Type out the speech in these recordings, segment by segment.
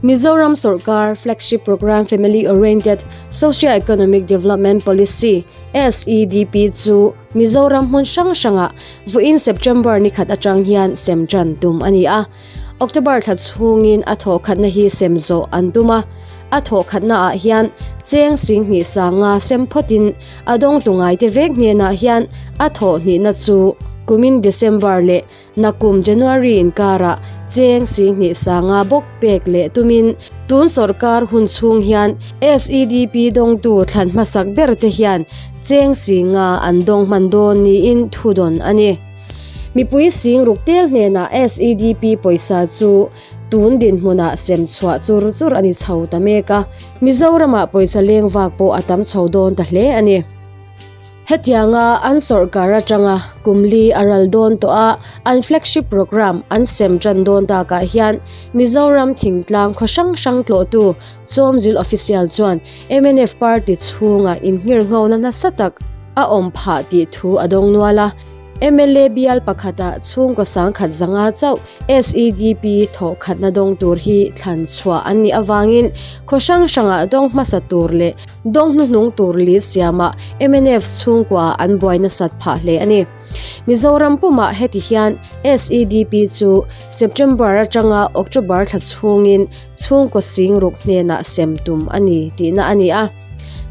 Mizoram sorkar flagship programme Family Oriented Socio-Economic Development Policy, SEDP, chu Mizoram hmun hrang hrangah vawiin September ni khat atang hian sem tan tum a ni a. October thla chhungin a thawhkhatna hi sem zawh an tum a. A thawhkhatna ah hian cheng singhnih sanga sem phawtin a dawngtu ngaite vek hnenah hian a thawhhnihna chu kumin December leh Nakum January inkarah cheng singhnih sanga bawk pek leh tumin tun sorkar hun chhung hian SEDP dawngtu thlan hmasak ber te hian cheng singa an dawng hman dawn niin thudawn a ni. Mipui sing ruk tel hnenah SEDP pawisa chu tun dinhmunah sem chhuah chur chur a ni chho ta mek a, Mizoramah pawisa leng vak pawh a tam chho dawn ta hle a ni. Hetianga an sawrkar atanga kum li a ral dawn tawh a, an flagship programme an sem tan dawn takah hian Mizoram thingtlang khaw hrang hrang tlawhtu Chawmzil official chuan mnf party chhunga inngirnghona nasa tak a awm phah tih thu a dawng nual a. Mla bial pakhata chhungkaw sangkhat zanga chauh SEDP thawhkhatna dawng tur hi thlan chhuah an nih avangin khaw hrang hrangah dawng hmasa tur leh dawng hnuhnung tur li siamah mnf chhungkua an buai nasat phah hle a ni. Mizoram pumah heti hian SEDP chu September atanga October thla chhungin chhungkaw singruk hnenah sem tum a ni tihna a ni a.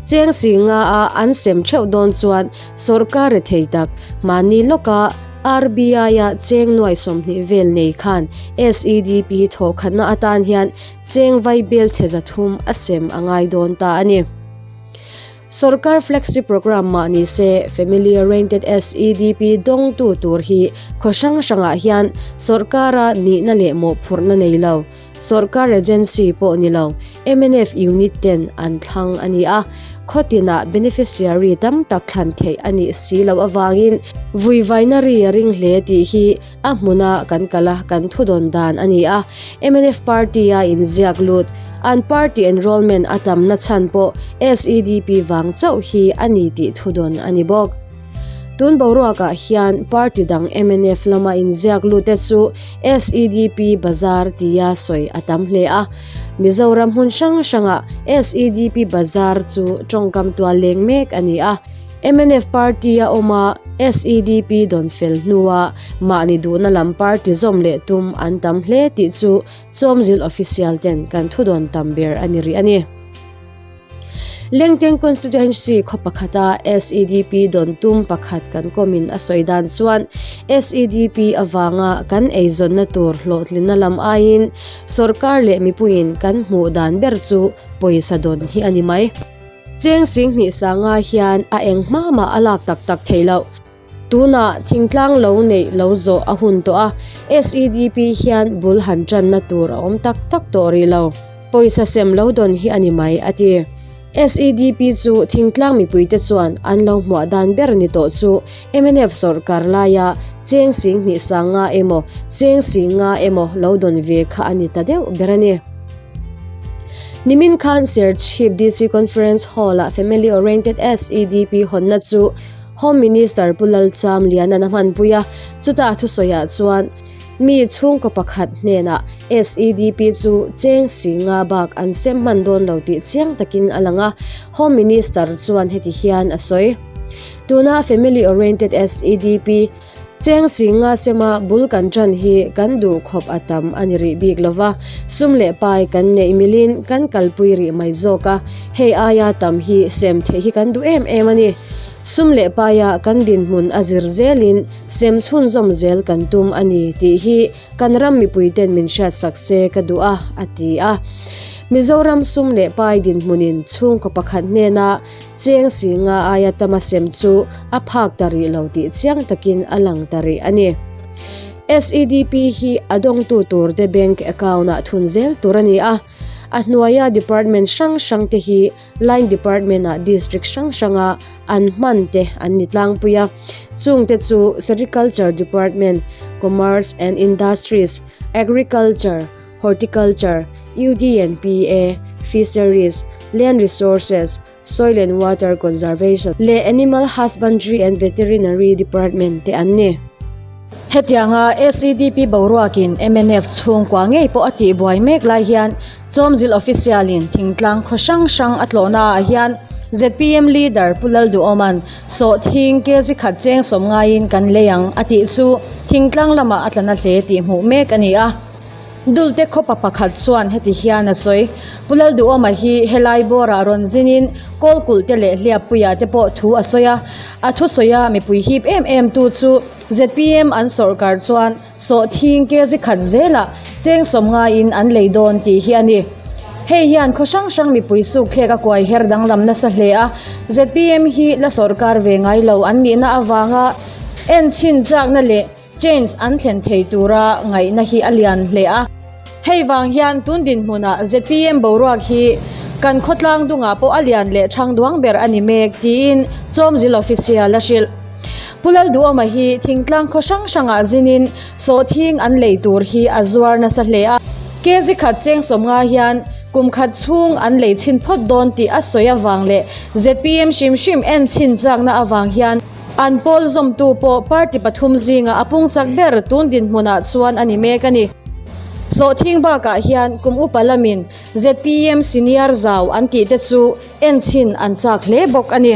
Cheng singa a an sem theuh dawn chuan sawrkar rethei tak mahni lawka RBI a cheng nuai 20 vel nei khan SEDP thawhkhatna atan hian cheng vai bel chhe 300 a sem a ngai dawn ta a ni. Sawrkar Flexi Programme mah ni se Family Oriented SEDP dawngtu tur hi khaw hrang hrangah hian sawrkara nihna leh mawhphurhna nei lo Sawrkar agency pawh ni lo, mnf unit ten an thlang a ni a, khaw tinah beneficiary tam tak thlan theih a nih si loh avangin vuivaina ri a ring hle tih hi a hmuna kan kal a, kan thudawn dan a ni a. Mnf party-a inziak lut, an party enrollment a tamna chhan pawh SEDP vang chauh hi a ni tih thudawn a ni bawk. Tun boruakah hian party dang mnf lama inziak lute chu SEDP Bazar tia sawi a tam hle a. Mizoram hmun hrang hrangah SEDP Bazar chu tawngkam tual leng mek a ni a. Mnf party a awm a, SEDP dawn fel hnua mahni duhna lam party zawm leh tum an tam hle tih chu Chawmzil official ten kan thudawn tam ber a ni rih a ni. Lengteng Constituency khaw pakhata SEDP dawn tum pakhat kan kawmin a sawi dan chuan SEDP avanga kan eizawnna tur hlawhtlinna lam aiin sorkar leh mipuiin kan hmuh dan ber chu pawisa dawn hi a ni mai. Cheng singhnih sanga hian a eng hma mah a lak tak tak theih loh. Tunah thingtlang lo neih lo zawh a hun tawh a, SEDP hian bul han tanna tur a awm tak tak tawh rih lo. Pawisa sem lo dawn hi a ni mai, a ti. SEDP chu thingtlang mipuite chuan an lo hmuah dan ber ni tawh chu mnf sawrkar laia cheng singhnih sanga emaw cheng singa emaw lo dawn ve kha a ni ta deuh ber a ni. Nimin khan Serchhip DC Conference Hall-ah Family Oriented SEDP hawnna chu Home Minister Pu Lalcham Liana'n a hmanpui a, chutah a thusawiah chuan mi chhungkaw pakhat hnenah SEDP chu cheng singa bak an sem hman dawn lo tih chiang takin a lang a, Home Minister chuan heti hian a sawi. Tuna Family Oriented SEDP cheng singa sema bul kan tan hi kan duh khawp a tam a ni rih bik lova, sum leh pai kan neih milin kan kalpui rih mai zawk a, hei aia tam hi sem theih hi kan duh em em a ni. Sum leh paia kan dinhmun a zir zelin sem chhunzawm zel kan tum a ni tih hi kan ram mipuiten min hriatsak se ka duh a, a ti a. Mizoram sum leh pai dinhmunin chhungkaw pakhat hnena cheng singa aia tama sem chu a phak ta rih lo tih chiang takin a lang ta rih a ni. SEDP hi a dawngtu turte bank account-ah thun zel tur a ni a, a hnuaia department hrang hrangte hi Line Department-ah District hrang hranga an hman te an ni tlangpui a, chungte chu Sericulture Department, Commerce and Industries, Agriculture, Horticulture, UDNPA, Fisheries, Land Resources, Soil and Water Conservation leh Animal Husbandry and Veterinary Department te an ni. Hetianga SEDP boruakin mnf chhungkua ngei pawh a tihbuai mek lai hian Chawmzil official-in thingtlang khaw hrang hrang a tlawhnaah hian zpm leader Pu Lalduhawma'n sawhthing kg khat cheng sawm ngaiin kan lei ang a tih chu thingtlang lamah a tla na hle tih hmuh mek a ni a. Dulte khawpa pakhat chuan heti hian a sawi, Pu Lalduhawma hi helai bawrah rawn zinin Kawlkulh te leh Hliappuia te pawh thu a sawi a, a thusawi a mipui hip em em tu chu zpm an sawrkar chuan Sawhthing kg khat zelah cheng sawm ngaiin an lei dawn tih hi a ni. Hei hian khaw hrang hrang mipui sukthlek a kuai her danglam nasa hle a, zpm hi la sawrkar ve ngai lo an nihna avanga enchhin chakna leh change an thlen thei tura ngaihna hi a lian hle a. Hei vang hian tun dinhmunah zpm boruak hi kan khawtlang dungah pawh a lian leh thang duang ber a ni mek tiin Chawmzil official a hrilh. Pu Lalduhawma hi thingtlang khaw hrang hrangah zinin sawhthing an lei tur hi a zuar nasa hle a. Kg khat cheng sawmnga hian kum khat chhung an lei chhin phawt dawn tih a sawi avang leh zpm hrim hrim en chhin chakna avang hian an pawl zawmtu pawh party pathum zingah a pung chak ber tun dinhmunah chuan a ni mek a ni. Sawhthing bakah hian kum upa lamin zpm senior zau an tih te chu en chhin an chak hle bawk a ni.